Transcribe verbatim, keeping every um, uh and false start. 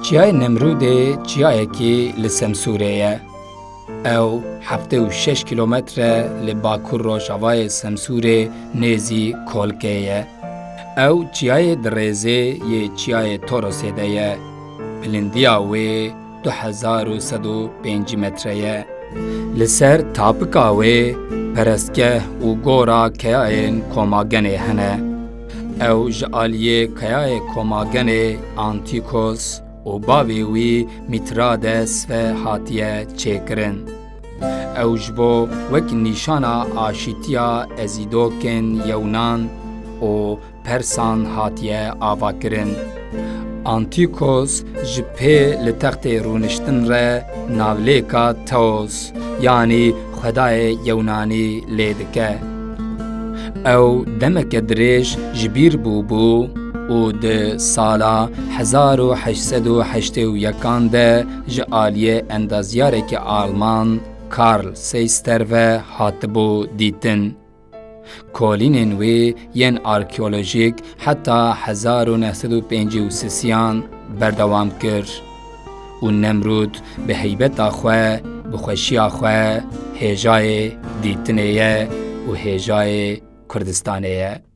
Çiyayê Nemrûdê çiyayekî li Semsûrê ye. Ew heftê û şeş kîlometre li bakur rojavayê Semsûrê nêzî Kolkê ye. Ew çiyayê di rêzê yê çiyayê Torosê de ye. Bilindiya wê du hezar û sed û pêncî metre ye. Li ser tapika wê perestgeh û gora keyayên Komagenê hene. Ew ji aliyê keyayê Komagenê Antikos û bavê wî Mîtrades ve hatiye çêkirin. Ew ji bo wek nîşana aşîtiya Ezîdokên Yewnan û Persan hatiye avakirin. Antikos ji pê li textê rûniştin re navlêka Teos, yanî xwedayê Yewnanî lê dike. Ew demeke dirêj ji bîr bûbû û di sala hezar û heşt sed û heştê û yekan de ji aliyê endazyarekî Alman Karl Seyster ve hatibû dîtin. Kolînên wê yên arkeolojîk heta hezar û neh sed û pêncî û sisiyan berdewam kir û Nemrûd bi heybeta xwe, bi xweşiya xwe hêjayê dîtinê ye û hêjayê Kurdistanê ye.